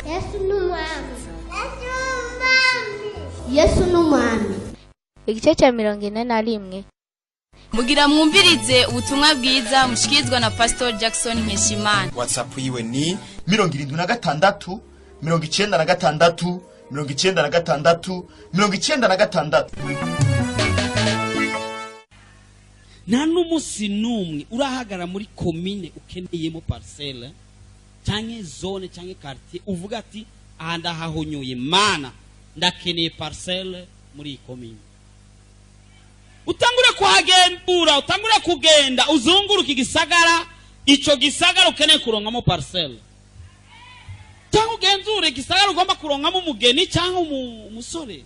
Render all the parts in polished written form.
Yesu ni umwami. Yesu ni umwami. Igice cya 41. Mugira mwumvirize ubutumwa bwiza mushikirizwa na Pastor Jackson Nkeshimana. WhatsApp yiwe ni 76 96 96 96. Nta n'umunsi n'umwe urahagara muri komine ukeneyemo parcelle canke zone canke quartier uvuga ati aha ndahahonyoye, mana ndakeneye parcelle muri iyi komine. Utangure kuhagendura, utangure kugenda uzunguruka igisagara, ico gisagara ukeneye kuronkamo parcelle, cyangwa ugenzure igisagara ugomba kuronkamo umugeni cyangwa umusore.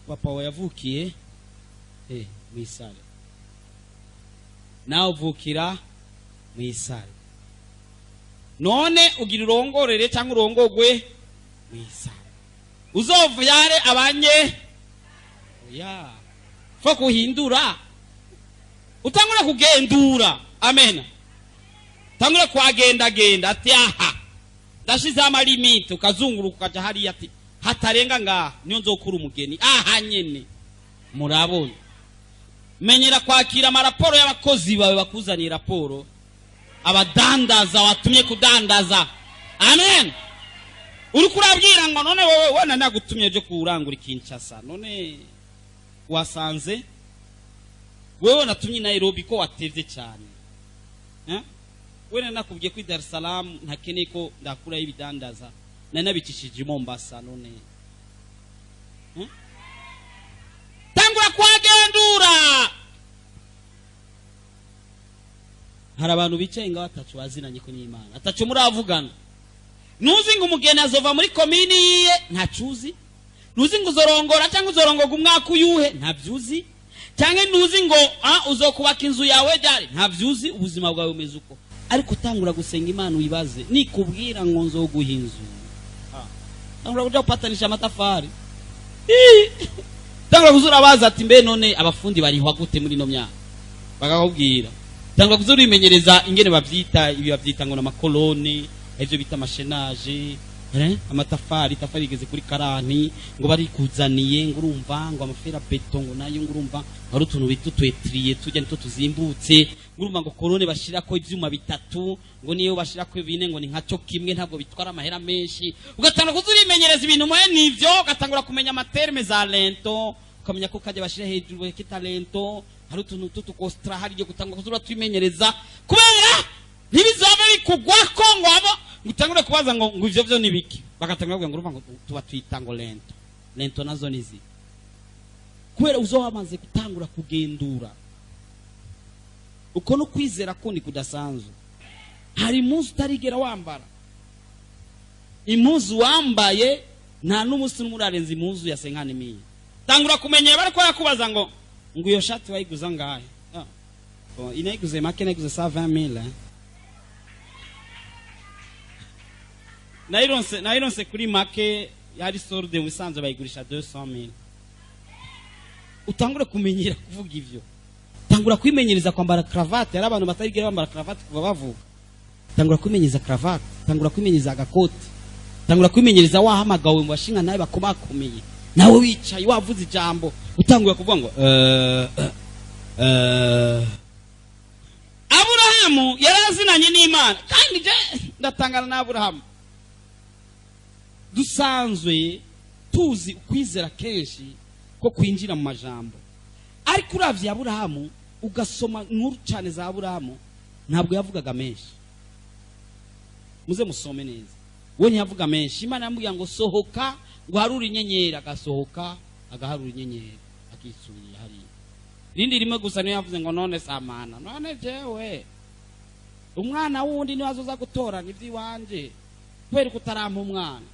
Papa wawe yavukiye mw'isare, nawe uvukira mw'isare, none ugira urongorere cyangwa urongogwe mw'isare, uzovyare abanye oya fo kuhindura, utangura kugendura. Amen. Tangura kuagendagenda ati aha ndashize amalimite, ukazunguruka ukaja hariya ati hatarenga ngaha niyo nzokura umugeni, aha nyene. Murabona, menyera kwakira amaraporo y'abakozi bawe bakuzaniye raporo, abadandaza watumye kudandaza. Amen. Uriko urabwira ngo none wowe wana nagutumye je kurangura Kinshasa, none wasanze wewe natumye Nairobi ko watevye cyane, wewe nakubwiye ko Dar es Salaam ntakeneye ko ndakura ibidandaza, nari nabicishije Mombasa, none tangura kwagendura. Hari abantu bicaye ngaho atacu bazinanye ko n'Imana, atacu muravugana. Nuzi ngo umugeni azova muri komini yiye ntacuzi, nuzi ngo uzorongora cyangwa uzorongoga umwaka uyuhe ntavyuzi, cyangwa nuzi ngo uzokubaka inzu yawe ryari ntavyuzi, ubuzima bwawe bumeze uko. Ariko utangura gusenga Imana uyibaze, nikubwira ngo nzoguha inzu, tangura kuja gupatanisha amatafari, tangura kuzura baza ati mbe none abafundi barihwa gute muri no myaka, bakakubwira. Tangura kuzura imenyereza ingene bavyita, ibi bavyita ngo n'amakoloni, ivyo bita amashenaje, amatafari, itafari igeze kuri karani ngo barikuzaniye, ngo urumva ngo amafera beto ngo nayo, ngo urumva hari utuntu bita utwetriye tujya nitwo tuzimbutse, ngo urumva ngo korone bashirako ivyuma bitatu, ngo niyo bashirako bine ngo ni nkaco kimwe, ntabwo bitwara amahera menshi. Ugatangura kuzurimenyereza ibintu mwe nivyo, ugatangura kumenya amaterme za lento, ukamenya ko kajya bashira hejuru ya talento, hari utuntu tutukostra, hari igihe gutangura kuzura twimenyereza, kubera ntibizove bikugwako ngo abo ngutangure kubaza ngo ngo ivyo vyo nibiki, bagatangura kuvuga ngo urumva ngo tuba twita ngo lento lento nazo nizi, kubera uzohamaze gutangura kugendura. Uko no kwizera kundi kudasanzwe. Hari impuzu utarigera wambara, impuzu wambaye nta n'umunsi n'umwe urarenza impuzu ya 50,000. Tangura kumenyera bariko barakubaza ngo ngo iyo shati wayiguza ngahe? Bon, inayiguze make, nayiguze 120,000. Naironse kuri make yari solde, usanzwe bayigurisha 200,000. Utangure kumenyera kuvuga ivyo, tangura kwimenyereza kwambara cravate. Hari abantu batarigera bambara cravate kuva bavuka. Tangura kwimenyereza cravate, tangura kwimenyereza agakoti, tangura kwimenyereza wahamagawe mu bashinga nawe bakomakomeye, nawe wicaye wavuze ijambo, utangura kuvuga ngo Aburahamu yarazinanye n'Imana. Kandi je ndatangana na Aburahamu. Dusanzwe tuzi ukwizera kenshi ko kwinjira mu majambo, ariko uravye Aburahamu ugasoma inkuru cyane za Aburahamu, ntabwo yavugaga menshi. Muze musome neza, we ntiyavuga menshi. Imana yamubwiye ngo sohoka ngo harure inyenyeri, agasohoka agaharura inyenyeri akisubira hariya. Rindi rimwe gusa niyo yavuze ngo none samana, none jewe umwana wundi niwe azoza gutoranya ivy'iwanje kubera ko utarampa umwana.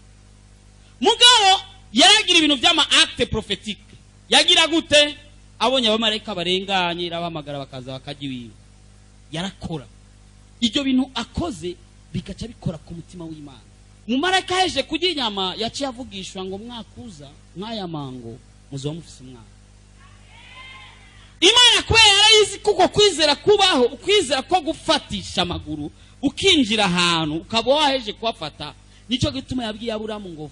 Mugabo yaragira ibintu vy'ama acte prophétique. Yagira gute? Abonye abamarayika barenganye arabahamagara bakaza bakajya iwiwe. Yarakora ibyo bintu akoze bigaca bikora ku mutima w'Imana. Mumarayika aheje kurya inyama yaciye avugishwa ngo mwakuza nk'aya mango muzoba mufise umwana. Imana kubera yarayizi Kuko kwizera kubaho, ukwizera ko gufatisha amaguru ukinjira ahantu ukaba waheje kuhafata. Nicyo gituma yabwiye Aburamu ngo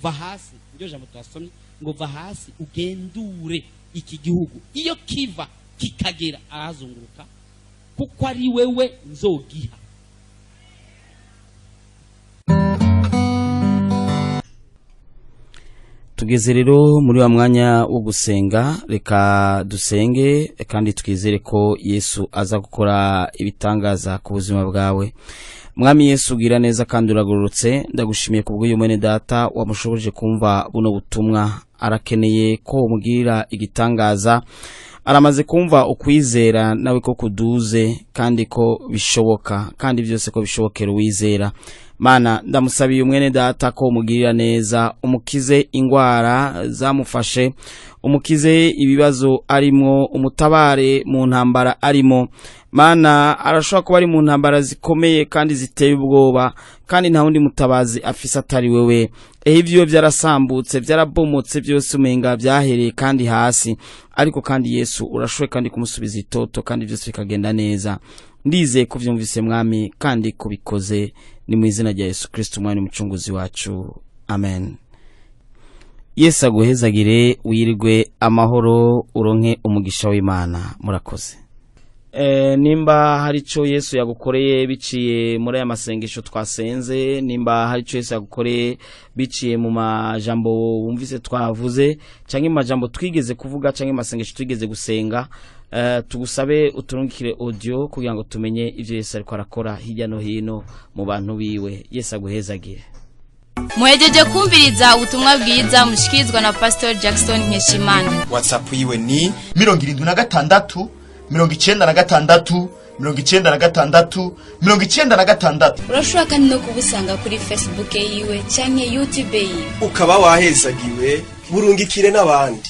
va hasi, iryo jambo twasomye ngo va hasi ugendure iki gihugu, iyo kiva kikagera ahazunguruka, kuko ari wewe nzogiha. Tugeze rero muri wa mwanya wo gusenga, reka dusenge kandi twizere ko Yesu aza gukora ibitangaza ku buzima bwawe. Mwami Yesu ugira neza kandi uragororotse, ndagushimiye kubw'uyu mwene data wamushoboje kumva buno butumwa. Arakeneye ko umugirira igitangaza, aramaze kumva ukwizera nawe ko kuduze kandi ko bishoboka, kandi byose ko bishobokera uwizera. Mana, ndamusabiye umwene data ko umugirira neza, umukize ingwara zamufashe, umukize ibibazo arimo, umutabare mu ntambara arimo. Mana, arashobora kuba ari mu ntambara zikomeye kandi ziteye ubwoba, kandi nta wundi mutabazi afise atari wewe. Ehe, ibyo byarasambutse, byarabomotse, byose umenga byahereye kandi hasi, ariko kandi Yesu urashoboye kandi kumusubiza itoto kandi byose bikagenda neza. Ndizeye ko vyumvise Mwami kandi kubikoze, ni mu izina rya Yesu Kristo umwami umucunguzi wacu, amen. Yesu aguhezagire, wirwe amahoro, uronke umugisha w'Imana. Murakoze. Nimba hari ico Yesu yagukoreye biciye muri aya masengesho twasenze, nimba hari ico Yesu yagukoreye biciye mu majambo wumvise twavuze, canke mu majambo twigeze kuvuga, canke mu masengesho twigeze gusenga, tugusabe uturungikire audio kugira ngo tumenye ivyo Yesu ariko arakora hirya no hino mu bantu biwe. Yesu aguhezagire. Muhejeje kumviriza ubutumwa bwiza mushikirizwa na Pastor Jackson Nkeshimana. WhatsApp yiwe ni 76 96 96 96. Urashobora kandi no kubusanga kuri Facebook yiwe canke YouTube yiwe. Ukaba wahezagiwe, burungikire n'abandi.